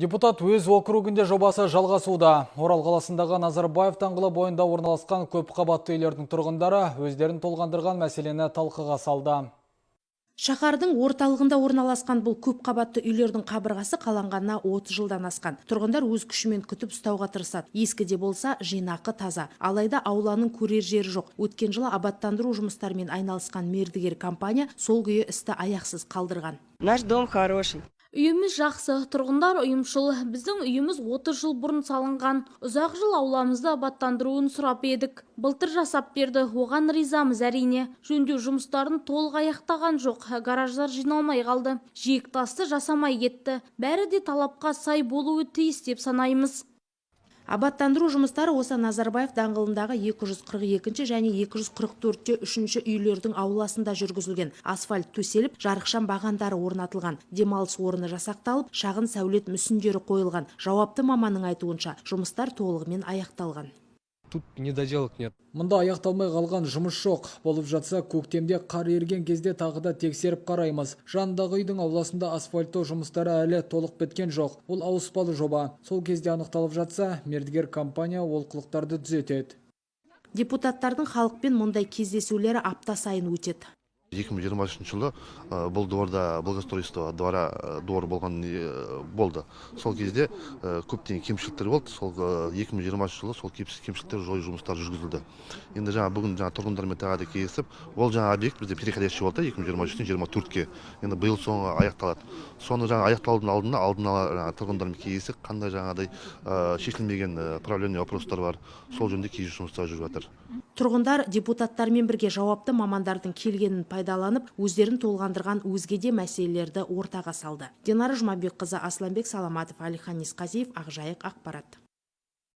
Депутат өз округінде жобасы жалғасуда. Орал қаласындағы Назарбаев даңғылы бойында орналасқан көп қабатты үйлердің тұрғындары өздерін толғандырған мәселені талқыға салды. Шаһардың орталығында орналасқан бұл көп қабатты үйлердің қабырғасы қаланғанына 30 жылдан асқан. Тұрғындар өз күшімен күтіп ұстауға тырысады. Ескі де болса, жинақы, таза. Алайда ауланың көрер жері жоқ. Өткен жылы абаттандыру жұмыстарымен айналысқан мердігер компания сол күйі істі аяқсыз қалдырған. Наш дом хороший. Үйіміз жақсы, тұрғындар ұйымшыл. Біздің үйіміз 30 жыл бұрын салынған. Ұзақ жыл ауламызды абаттандыруын сұрап едік. Былтыр жасап берді, оған ризамыз, әрине. Жөндеу жұмыстарын толық аяқтаған жоқ, гараждар жиналмай қалды. Жиектасты жасамай кетті. Бәрі де талапқа сай болуы тиіс деп санаймыз. Абаттандыру жұмыстары осы Назарбаев даңғылындағы 242 және 244-те үшінші үйлердің ауласында жүргізілген. Асфальт төселіп, жарықшам бағандары орнатылған. Демалыс орны жасақталып, шағын сәулет мүсіндері қойылған. Жауапты маманның айтуынша, жұмыстар толығымен аяқталған. Тут недоделок нет. Мұнда аяқталмай қалған жұмыс жоқ. Болып жатса, көктемде қар еріген кезде тағы да тексеріп қараймыз. Жанындағы үйдің ауласында асфальттау жұмыстары әлі толық біткен жоқ. Ол ауыспалы жоба. Сол кезде анықталып жатса, мердігер компания олқылықтарды түзетеді. Депутаттардың халықпен мұндай кездесулері апта сайын өтеді. 2023 жылы бұл дворда благоустройство двора, двор болған болды. Сол кезде көптеген кемшіліктер болды. Сол 2020 жылы сол кемшіліктер жою жұмыстары жүргізілді. Енді жаңа бүгін жаңа тұрғындармен тағы да кездесіп, ол жаңа объект бізде переходящий болды 2023-тен 24-ке, енді биыл соңы аяқталады. Соны жаңа аяқталудың алдына алдын ала жаңа тұрғындармен кездесіп, қандай жаңағыдай шешілмеген проблемный вопростар бар, сол жөнінде кездесу жұмыстары жүріп жатыр. Тұрғындар депутаттармен бірге жауапты мамандардың келгенін пайдаланып, өздерін толғандырған өзге де мәселелерді ортаға салды. Динара Жұмабекқызы, Асланбек Саламатов, Әлихан Есқазиев, Ақжайық ақпарат.